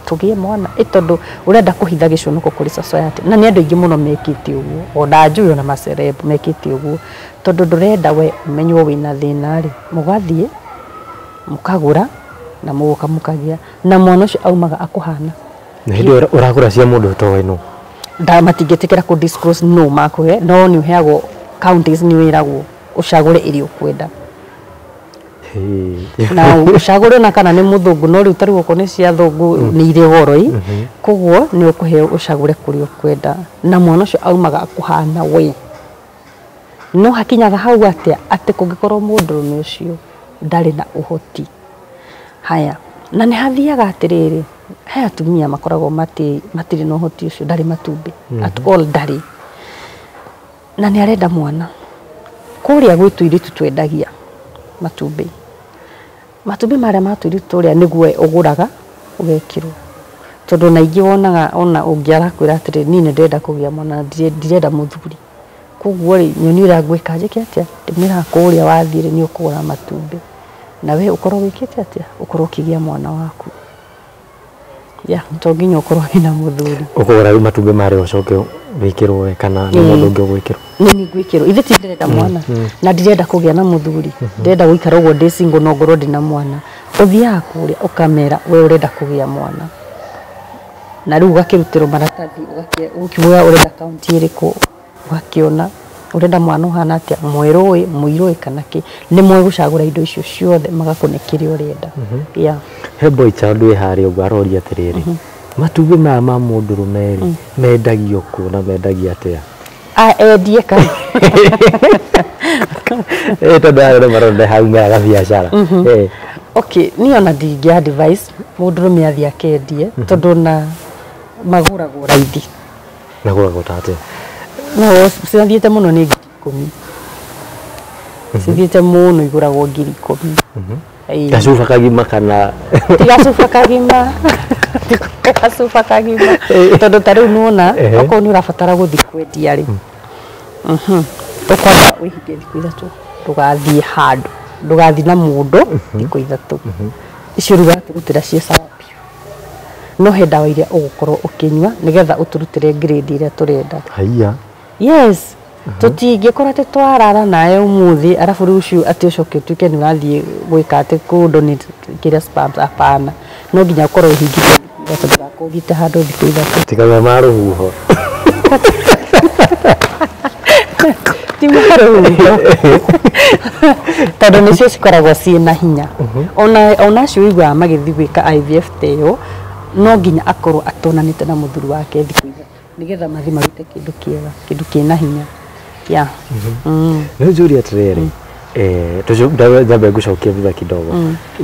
tũgĩe mwana ĩ tondũ ũrenda kũhitha gĩconoko kũrĩ society na nĩ andũ aingĩ mũno mekĩte ũguo ona njũĩ ona maceleb mekĩte ũguo tondũ ndũrenda we ũmenywo wĩna thĩna rĩ mũgathiĩ mũkagũra na mũgoka mũkagĩa na mwana ũcio aumaga akũhana na hĩndĩ ĩyo ũragũra cia mũndũ ũtoĩ nũ nda matingĩtĩkĩra kũ disclose no makũhe no nĩ ũheagwo counties nĩ wĩragwo ũcagũre ĩrĩa ũkwenda na ũcagũre ona kana nĩ mũthũngũ no rĩu tarĩu okorwo nĩ cia thũngũ nĩ irĩ goro ĩ koguo nĩ ũkũheo ũcagũre kũrĩa ũkwenda na mwana ũcio aumaga akũhana we no hakinyaga hau atĩa atĩ kũngĩkorwo mũndũrũme ũcio ndarĩ na ũhoti haya na nĩ hathiaga atĩrĩrĩ he atumia makoragwo matirĩ na ũhoti ũcio ndarĩ matumbĩ at all ndarĩ na nĩ arenda mwana kũrĩa gwĩ tũirĩtu twendagia matumbĩ matumbĩ marĩa ma tũirĩtu tũrĩa nĩguo ũgũraga ũgekĩrwo tondũ na ingĩ wonaga ona ũngĩ arakwĩra atĩrĩ niĩ nĩ ndĩrenda kũgĩa mwana ndirenda mũthuri koguo rĩ nyoni ũrĩa ngwĩka njĩke atĩa ndĩmĩraga kũrĩa wathiĩ rĩ nĩ ũkũgũra matumbĩ na we ũkorwo wĩkĩte atĩa ũkorwo ũkĩgĩa mwana waku ya to nginya ũkorwo wĩna mũthuri ũkũgũra rĩu matumbĩ marĩa ũcoke wĩkĩrwo we kana nĩ mũndũ ũngĩ ũgwĩkĩrwo nĩ ngwĩkĩrwo ithe ti ndĩrenda mwana na ndirenda kũgĩa na mũthuri ndĩrenda gũikara ũguo ndĩ single no ngorwo ndĩna mwana ũthiaga kũrĩa ũkamera we ũrenda kũgĩa mwana na rĩu ũgakĩrutĩrwo maratathi ũkiuga ũrenda kaunti ĩrĩkũ ũgakĩona ũrenda mwana ũhana atĩa mwerũ ĩ mũirũ ĩ kana kĩ nĩ moĩ gũcagũra indo icio ciothe magakũne kĩrĩa ũrenda yeah. He boy child wĩ harĩa ũguo aroria atĩrĩrĩ matumbĩ maya ma mũndũrũme rĩ mendagio kũ na mendagio atĩa endie kana tondũ aya nĩ maronda haumĩraga biacara. Okay, niĩ ona ndingĩ advise mũndũrũme athiĩ akendie tondũ na magũragwo raithi. Magũragwo ta atĩa? No cirathiĩte mũno nĩ 10,000. Cithiĩte mũno igũragwo 10,000. Gacuba kagima kana ti gacuba kagima gacuba kagima tondũ ta rĩu nĩwona okorwo nĩ ũrabatara gũthiĩ kwendia rĩ ũkwamba wĩhinge thikũ 3 ndũgathiĩ handũ ndũgathiĩ na mũndũ thikũ 3 icio rĩu watũrutĩra ciĩ sawa biũ no he ndawa iria ũgũkorwo ũkĩnyua nĩgetha ũtũrutĩre grade ĩrĩa tũrenda. Haiya. Yes. Tũtingĩkorwo atĩ twarara nawe ũmũthĩ arabu rũciũ atĩ ũcoke ũtuĩke nĩ ũrathiĩ gwĩka atĩ kũ donate kĩrĩa sperms hapana no nginya ũkorwo ũhingĩte thikũ 3 ndũgakorwo ũthiĩte handũ thikũ 3 tiga ma rũhuho ti ma rũhuho tondũ nĩcio cikoragwo ciĩna hinya ona acio ũiguaga magĩthiĩ gwĩka IVF ta ĩyo no nginya akorwo atonanĩte na mũthuri wake thikũ 3 nĩgetha mathiĩ marute kĩndũ kĩega kĩndũ kĩna hinya. Yeah. Nĩ njũrie atĩrĩrĩ nyambe ngũcokie thutha kidogo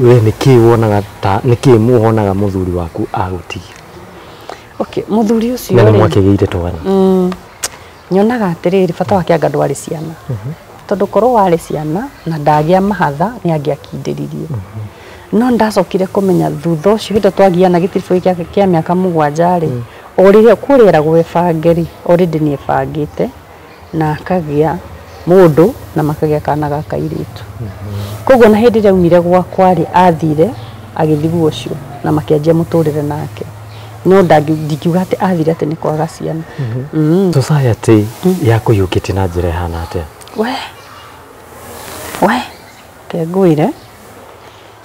we nĩkĩĩ wonaga ta nĩkĩĩ muonaga mũthuri waku agũtigia? Okay, mũthuri ũcio na nĩ mwakĩgĩire twana. Nyonaga atĩrĩrĩ bata wake anga ndwarĩ ciana tondũ korwo warĩ ciana na ndagĩa mahatha nĩ angĩakindĩririe no ndacokire kũmenya thutha ũcio hĩndĩ twagiana gĩtiribũ gĩake kĩa mĩaka 7 rĩ o rĩrĩa kũrĩa ebange rĩ already nĩ ebangĩte na akagĩa mũndũ na makagĩa kana ga kairĩtu koguo na hĩndĩ ĩrĩa aumire gwakwa rĩ athire agĩthiĩ guo ũcio na makĩanjia mũtũrĩre nake no ndingiuga atĩ athire atĩ nĩ kwaga ciana. Society yakũiyũkĩtie na njĩra ĩhana atĩa? We kengũire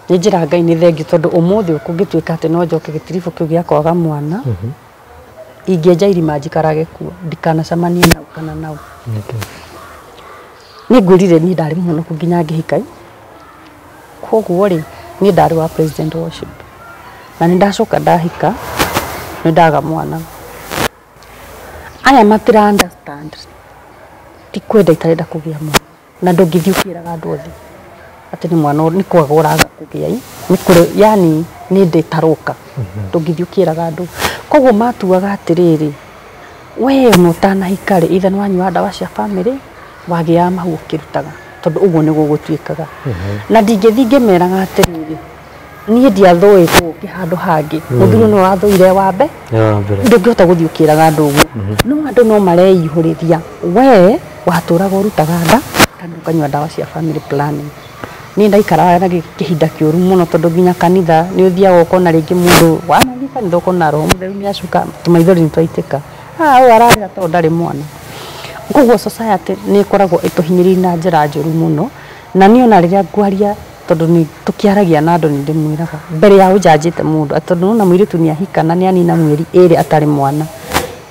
nĩ njĩra Ngai nĩ thengiũ tondũ ũmũthĩ kũngĩtuĩka atĩ no njoke gĩtiribũ kĩu gĩa kwaga mwana ingĩenja irima njikarage kuo ndikanacemanie nau kana nau. Nĩ ngwĩrire niĩ ndarĩ mũhonoku nginya ngĩhika koguo rĩ niĩ ndarĩ wa president worship na nĩ ndacoka ndahika nĩ ndaga mwana aya matira understand ti kwenda itarenda kũgĩa mwana na ndũngĩthiĩ ũkĩraga andũ othe atĩ nĩ mwana nĩ kwaga ũraga kũgĩa nĩ kũrĩ yani nĩ ndĩtaroka ndũngĩthiĩ ũkĩraga andũ Koguo matuaga atĩrĩrĩ, we ona ũtanahika rĩ, either nĩ wanyua ndawa cia family, wagĩaga mahu ũkĩrutaga, tondũ ũguo nĩguo gũtuĩkaga. Na ndingĩthiĩ ngĩmeraga atĩrĩrĩ, niĩ ndiathũĩtwo ngĩ handũ hangĩ, mũthuri nĩwe wathũire wambe, ndũngĩhota gũthiĩ ũkĩraga andũ ũguo. No andũ no mareihũrĩria, we watũraga ũrutaga nda kana ũkanyua ndawa cia family planning. Niĩ ndaikaraga na kĩhinda kĩũru mũno, tondũ nginya kanitha nĩ ũthiaga ũkona rĩngĩ mũndũ wanathiĩ kanitha ũkona roho mũtheru nĩ acuka, tũmaithori nĩ twaitĩka, ũyũ ararĩra tondũ ndarĩ mwana. Koguo society nĩ ĩkoragwo ĩtũhinyĩrĩirie na njĩra njũru mũno. Na niĩ ona rĩrĩa ngwaria, tondũ nĩ tũkĩaragia na andũ, nĩ ndĩmwĩraga mbere ya ũnjanjĩte mũndũ, tondũ nona mũirĩtu nĩ ahika na nĩ anina mweri 2 atarĩ mwana,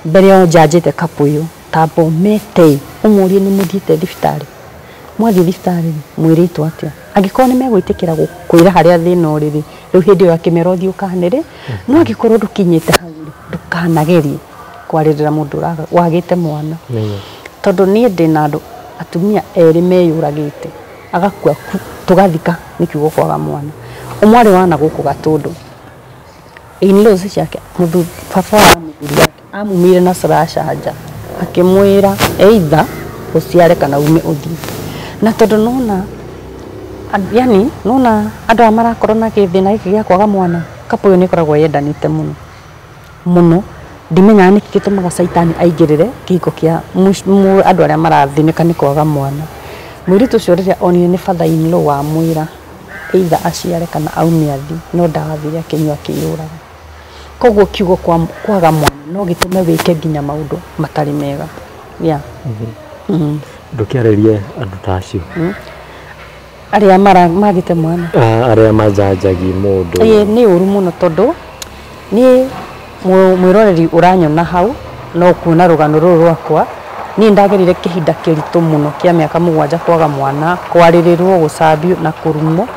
mbere ya ũnjanjĩte couple ĩyo, tamba ũmete ũmũrie nĩ mũthiĩte thibitarĩ, mwathiĩ thibitarĩ mwĩrĩtwo atĩa. Angĩkorwo nĩ megwĩtĩkĩra gũkwĩra harĩa thĩna ũrĩ rĩ, rĩu hĩndĩ ĩyo akĩmera ũthiĩ ũkanĩrĩ. No angĩkorwo ndũkinyĩte hau rĩ, ndũkanagerie kwarĩrĩra mũndũ wagĩte mwana, tondũ niĩ ndĩna andũ atumia erĩ meyũragĩte, agakua tũgathika nĩ kiugo kwaga mwana. Ũmwe arĩ wana gũkũ Gatũndũ, in-laws ciake, baba wa mũthuri wake amumire na slasher nja, akĩmwĩra either ũciare kana ume ũthiĩ. Na tondũ nona yani nona andũ aya marakorwo na gĩthĩna gĩkĩ gĩa kwaga mwana, couple ĩyo nĩ ĩkoragwo yendanĩte mũno mũno. Ndimenyaga nĩkĩ gĩtũmaga caitani aingĩrĩre kĩhiko kĩa andũ arĩa marathĩnĩka nĩ kwaga mwana. Mũirĩtu ũcio rĩrĩa onire nĩ father in law wamwĩra either aciare kana aume athiĩ, no ndagathire akĩnyua akĩyũraga. Koguo kiugo kwaga mwana no gĩtũme wĩke nginya maũndũ matarĩ mega. Yeah. Ndũkĩarĩrie andũ ta acio arĩa magĩte mwana, arĩa majanjagi mũndũ. Ĩĩ, nĩ ũru mũno, tondũ niĩ mwĩroreri ũranyona hau no kuona rũgano rũrũ rwakwa. Niĩ ndagerire kĩhinda kĩritũ mũno kĩa mĩaka 7 kwaga mwana, kwarĩrĩrwo, gũcambio na kũrumwo.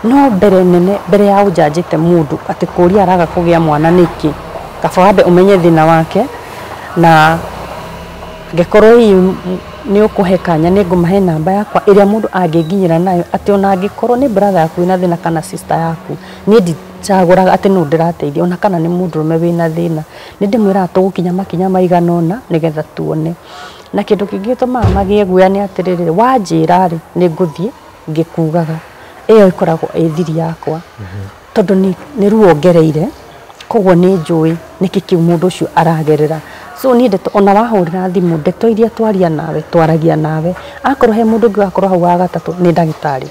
No mbere nene, mbere ya ũnjanjĩte mũndũ atĩ kũria araga kũgĩa mwana nĩkĩ, kaba wambe ũmenye thĩna wake, na angĩkorwo hihi nĩ ũkũhe kanya, nĩ ngũmahe namba yakwa ĩrĩa mũndũ angĩnginyĩra nayo, atĩ ona angĩkorwo nĩ brother yaku wĩna thĩna kana sister yaku, niĩ ndicagũraga atĩ nũ ndĩrateithia, ona kana nĩ mũndũrũme wĩna thĩna, nĩ ndĩmwĩraga tũgũkinya makinya maigana ũna nĩgetha tuone. Na kĩndũ kĩngĩ gĩtũmaga magĩe guoya nĩ atĩrĩrĩ, wanjĩra rĩ, nĩ ngũthiĩ ngĩkugaga, ĩyo ĩkoragwo ĩ thiri yakwa, tondũ nĩ ruo ngereire, koguo nĩ njũĩ nĩkĩ kĩu mũndũ ũcio aragerera. So niĩ ndeto ona wahũrĩra thimũ, ndeto iria twaria nawe, twaragia nawe, akorwo he mũndũ ũngĩ wakorwo hau wa gatatũ nĩ ndagĩtarĩ,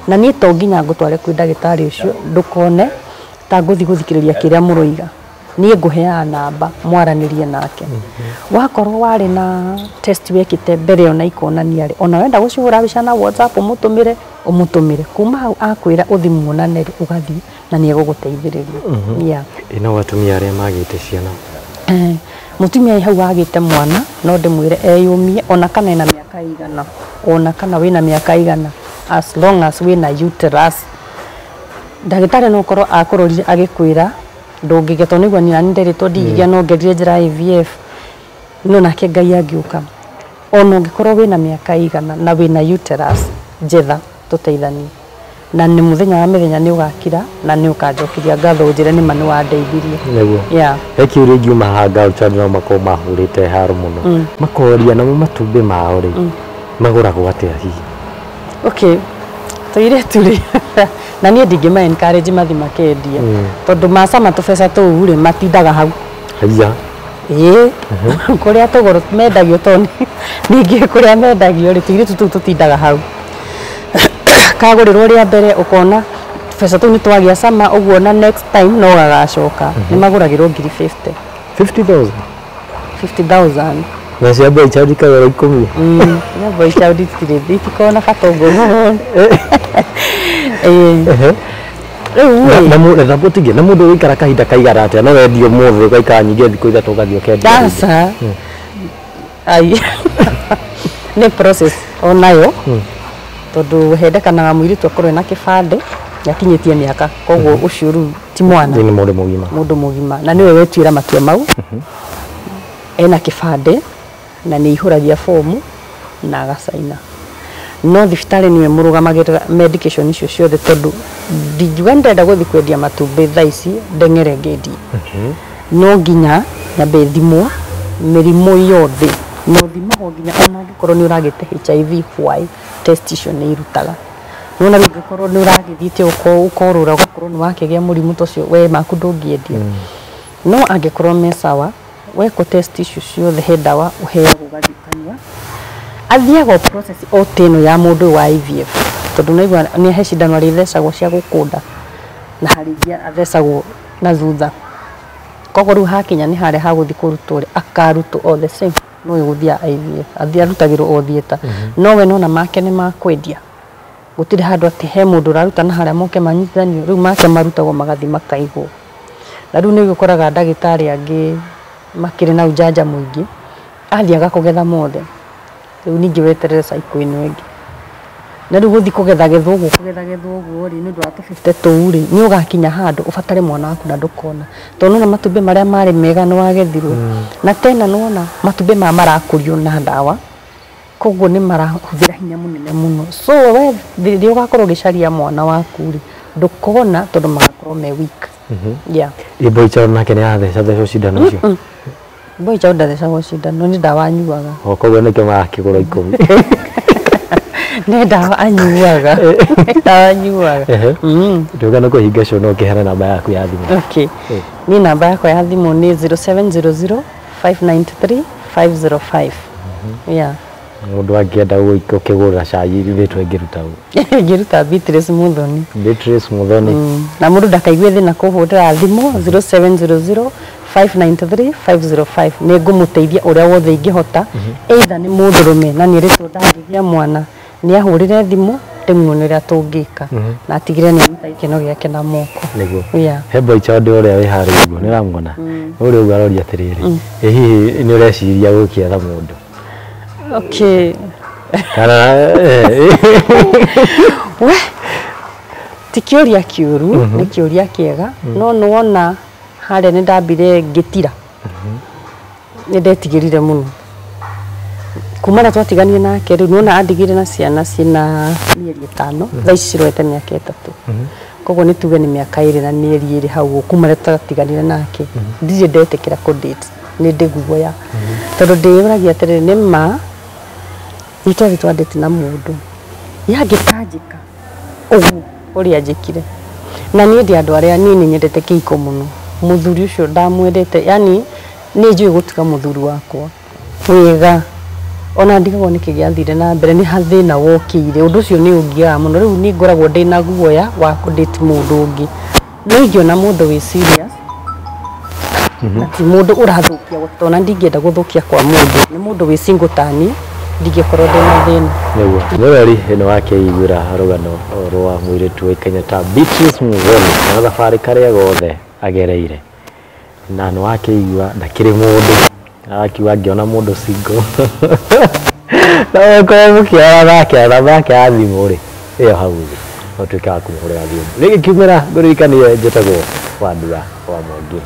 na niĩ to nginya ngũtware kwĩ ndagĩtarĩ ũcio, ndũkone ta ngũthiĩ gũthikĩrĩria kĩrĩa mũroiga. Niĩ ngũheaga namba mwaranĩrie nake. Wakorwo warĩ na test wekĩte mbere ona ikonania rĩ, ona wenda gũcihũra mbica na WhatsApp ũmũtũmĩre, ũmũtũmĩre. Kuma hau akwĩra ũthiĩ muonane rĩ, ũgathiĩ na nĩ egũgũteithĩrĩria. Yeah. Ĩno atumia arĩa magĩte ciana. Mũtumia hau wagĩte mwana no ndĩmwĩre eyũmie, ona kana ena mĩaka igana, ona kana wĩna mĩaka igana, as long as wĩna uterus. Ndagĩtarĩ no ũkorwo akũrorire agĩkwĩra ndũngĩgĩa, tondũ nĩguo niĩ nani nderĩtwo ndingĩgĩa, no ngerire njĩra ya IVF, no nake Ngai angĩũka. Ona ũngĩkorwo wĩna mĩaka igana na wĩna uterus, njetha tũteithanie. Na nĩ mũthenya wa mĩthenya nĩ ũgakira na nĩ ũkanjokeria ngatho ũnjĩre nĩma nĩ wandeithirie. Nĩguo. Yeah. He kĩũria ingiuma haha girl child no makorwo mahũrĩte haro mũno. Makoria namo matumbĩ mao rĩ, magũragwo atĩa hihi? Okay. Tũirĩtu rĩ, na niĩ ndingĩma encourage mathiĩ makendie, tondũ macama tũbeca tũu rĩ, matindaga hau. Haiya. Ĩĩ, kũrĩa tũgũrũ mendagio, tondũ ningĩ kũrĩa mendagio rĩ, tũirĩtu tũu tũtindaga hau. Kagũrĩrwo rĩa mbere ũkona tũbeca tũu nĩ twagĩa cama, ũguo na next time no gagacoka. Nĩ magũragĩrwo ngiri 50. 50,000? 50,000. Na cia boy child ikagũra 10. Na boy child itirĩ, itikoragwo na bata ũguo. Ĩĩ. Rĩu rĩ, Na mũtige, na mũndũ ũgũikara kahinda kaigana atĩa? No wendio ũmũthĩ ũgaikara nyingĩ thikũ 3 ũgathiĩ ũkendia rĩngĩ. Aca. Ai. Nĩ process onayo, tondũ hendekanaga mũirĩtu akorwo ena kĩbandĩ, nĩakinyĩtie mĩaka, koguo ũcio rĩu ti mwana. Nĩ mũndũ mũgima. Mũndũ mũgima, na nĩwe wetuĩra matua mau. Ena kĩbandĩ na nĩ aihũragia bomu na agacaina. No thibitarĩ nĩwe mũrũgamagĩrĩra medication icio ciothe, tondũ ndingiuga nĩ ndĩrenda gũthiĩ kwendia matumbĩ thaa ici ndeng'ere ngĩndie. No nginya nyambe thimwo mĩrimũ yothe, na ũthimagwo nginya ona angĩkorwo nĩ ũragĩte HIV, why test icio nĩ irutaga. Nĩwona rĩu ũngĩkorwo nĩ ũragĩthiĩte ũkorũra ũgakorwo nĩ wakĩgĩa mũrimũ ta ũcio, we maku ndũngĩendia. No angĩkorwo me sawa, wekwo test icio ciothe, he ndawa ũheagwo ũgathiĩ ũkanyua. Athiaga o process o ta ĩno ya mũndũ wa IVF, tondũ naigua nĩ he cindano arĩthecagwo cia gũkũnda, na harĩ ingĩ athecagwo na thutha. Koguo rĩu hakinya nĩ harĩa hagũthiĩ kũrutwo rĩ, akarutwo o the same no ũyũ gũthiaga IVF, athiĩ arutagĩrwo o theatre. No we nona make nĩ makwendia, gũtirĩ handũ atĩ he mũndũ ũraruta na harĩa moke manyitithanio. Rĩu make marutagwo magathiĩ makaigwo. Na rĩu nĩ ũkoraga ndagĩtarĩ angĩ makĩrĩ na ujanja mũingĩ, athiaga kũgetha mothe, rĩu ningĩ weterere cycle ĩno ĩngĩ. Na rĩu gũthiĩ kũgetha gethwo ũguo, kũgetha gethwo ũguo rĩ, nĩ ũndũ wa tũ 50 tũu rĩ, nĩ ũgakinya handũ ũbatare mwana waku na ndũkona, tondũ nĩwona matumbĩ marĩa marĩ mega nĩ wagethirwo. Na tena nĩwona matumbĩ maya marakũrio na ndawa, koguo nĩ marahũthĩra hinya mũnene mũno. So we rĩrĩa ũgakorwo ũgĩcaria mwana waku rĩ, ndũkona, tondũ magakorwo me weak. Yeah. Boy child nake nĩ aratheca thecwo cindano icio? Boy child ndathecagwo cindano, nĩ ndawa anyuaga. O koguo nĩkĩo marakĩgũra 10. Nĩ ndawa anyuaga, nĩ ndawa anyuaga. Nduga nĩ kũhinga show, no ũkĩheana namba yaku ya thimũ. Okay. Niĩ namba yakwa ya thimũ nĩ 0700 593 505. Yeah. Mũndũ angĩenda gũkĩgũra cai, rĩtwa ĩngĩruta ũ? Ngĩruta Beatrice Muthoni. Beatrice Muthoni. Na mũndũ ndakaigue thĩna kũhũrĩra thimũ 0700 593 505, nĩ ngũmũteithia ũrĩa wothe ingĩhota. Either nĩ mũndũrũme na nĩ ĩrĩtwo ndangĩgĩa mwana, nĩ ahũrĩre thimũ ndĩmuone ũrĩa tũngĩka, na atigĩrĩre nĩ anyita gĩkeno gĩake na moko. Nĩguo. Yeah. He boy child ũrĩa wĩ harĩa ũguo nĩ ũramuona ũrĩa ũguo aroria atĩrĩrĩ, ĩ hihi nĩ ũreciria gũkĩetha mũndũ? Okay. Kana We ti kĩũria kĩũru, nĩ kĩũria kĩega, no nĩwona harĩa nĩ ndambire ngĩtira, nĩ ndetigĩrire mũno kuma rĩrĩa twatiganire nake. Rĩu nĩwona andigire na ciana ciĩna mĩeri 5, thaa ici cirorete mĩaka 3, koguo nĩ tuge nĩ mĩaka 2 na mĩeri 2 hau ũguo kuma rĩrĩa twatiganire nake. Ndirĩ ndetĩkĩra kũ date, nĩ ndĩ guoya, tondũ ndĩyũragia atĩrĩrĩ, nĩ ma nĩ twathiĩ twa date na mũndũ yangĩkanjĩka ũguo ũrĩa anjĩkire? Na niĩ ndĩ andũ arĩa niĩ nĩ nyendete kĩhiko mũno. Mũthuri ũcio ndamwendete, yani nĩ njũĩ gũtiga mũthuri wakwa wega, ona ndigagwo nĩkĩ gĩathire na mbere, nĩ hathĩna wokĩire. Ũndũ ũcio nĩ ũngiaga mũno. Rĩu nĩ ngoragwo ndĩna guoya wa kũ date mũndũ ũngĩ, no ingĩona mũndũ wĩ serious na ti mũndũ ũrathũkia, tondũ ndingĩenda gũthũkia kwa mũndũ, nĩ mũndũ wĩ single tani, ndingĩkorwo ndĩna thĩna. Nĩguo mwĩrori nĩ wakĩiguĩra rũgano rwa mũirĩtu ũĩkaine ta Beatrice Muthoni na thabarĩ karĩa gothe agereire, na nĩ wakĩigua ndakĩrĩ mũndũ arakiuga angĩona mũndũ single na ũkorwo mũkĩara nake, namba yake ya thimũ rĩ ĩyo hau thĩ, no ũtuĩke wa kũmũhũrĩra thimũ. Rĩngĩ kiumĩra ngũririkanie, njĩtagwo Wandua wa Mwangi.